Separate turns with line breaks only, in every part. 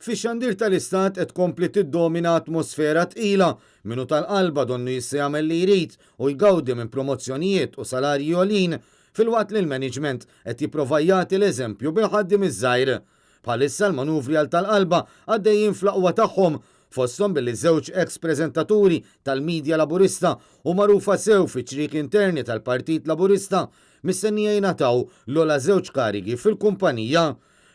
Fix-xandir tal-Istat qed tkompli tiddomina atmosfera tqila, min hu tal-qalba donnu jista' jagħmel li jrid u jgawdi minn promozzjonijiet u salarji għoljin, filwaqt li l-management qed jipprova jagħti l-eżempju bil-ħaddiem iż-żgħir. Bħalissa l-manuvri għal tal-qalba għaddejjin fl-aqwa tagħhom, fosthom billi żewġ eks preżentaturi tal-media Laburista u magħrufa sew fiċ-ċrieki interni tal-Partit Laburista mistennija jingħataw l-ogħla żewġ karigi fil-kumpanija.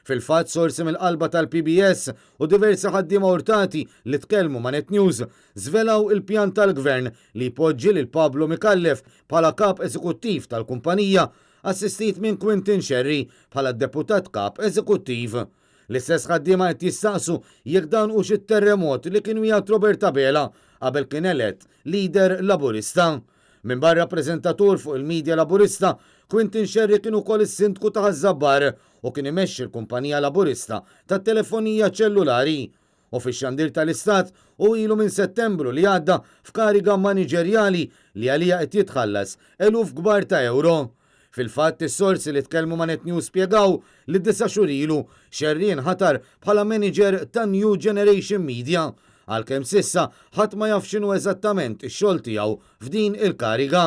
Fil-fatt, sorsi mill-qalba tal-PBS u diversi ħaddiema urtati li tkellmu ma' Net News żvelaw il-pjan tal-Gvern li jpoġġi lil Pablo Micallef bħala Kap Eżekuttiv tal-kumpanija, assistit minn Quinton Scerri bħala d-Deputat Kap Eżekuttiv. L-istess ħaddiema qed jistaqsu jekk dan hux it-terremot li kien wiegħed Robert Abela qabel kien elett Leader Laburista. Minbarra preżentatur fuq il-media Laburista, Quinton Scerri kien ukoll is-Sindku ta' Ħaż-Żabbar u kien imexxi l-kumpanija Laburista tat-telefonija ċellulari. U fix-xandir tal-Istat hu ilu minn Settembru li għadda f'kariga maniġerjali li għaliha qed jitħallas eluf kbar ta' ewro. Fil-fatt, is-sorsi li tkellmu ma' Net News spjegaw li disa' xhur ilu, Scerri nħatar bħala manager ta' New Generation Media, għalkemm s'issa ħadd ma jaf x'inhu eżattament ix-xogħol tiegħu f'din il-kariga.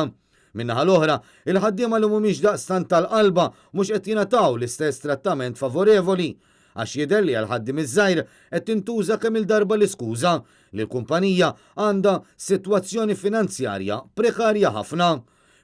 Min-naħa l-oħra, il-ħaddiema li mhumiex daqstant tal-qalba mhux qed jingħataw l-istess trattament favorevoli, għax jidher li għall-ħaddiem iż-żgħir qed tintuża kemm-il darba l-iskuża li l-kumpanija għandha sitwazzjoni finanzjarja prekarja ħafna.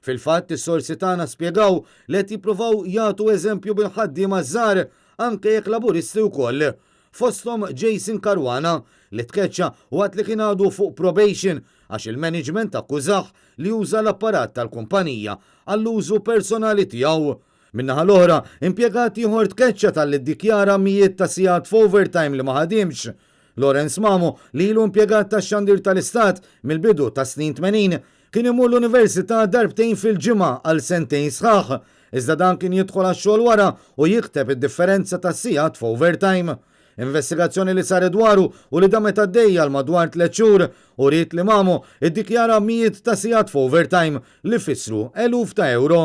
Fil-fatt, is-sorsi tagħna spjegaw li qed jippruvaw jagħtu eżempju bil-ħaddiema ż-żgħar, anke jekk Laburisti wkoll. Fosthom Jason Caruana, li tkeċċa waqt li kien għadu fuq probation għax il-management akkużah li uża l-apparat tal-kumpanija għall-użu personali tiegħu. Min-naħa l-oħra, impjegat ieħor tkeċċa talli ddikjara mijiet ta' sigħat f'overtime li ma ħadimx. Lawrence Mamo, li ilu impjegat tax-xandir tal-Istat mill-bidu tas-snin 80, kien imur l-università darbtejn fil-ġimgħa għal sentejn sħaħ, iżda dan kien jidħol għax-xogħol wara u jikteb id-differenza tas-sigħat f'overtime. Investigazzjoni li saret dwaru u li damet għaddejja għal madwar tlett xhur uriet li Mamo iddikjara mijiet ta' sigħat f'overtime li fissru eluf ta' ewro.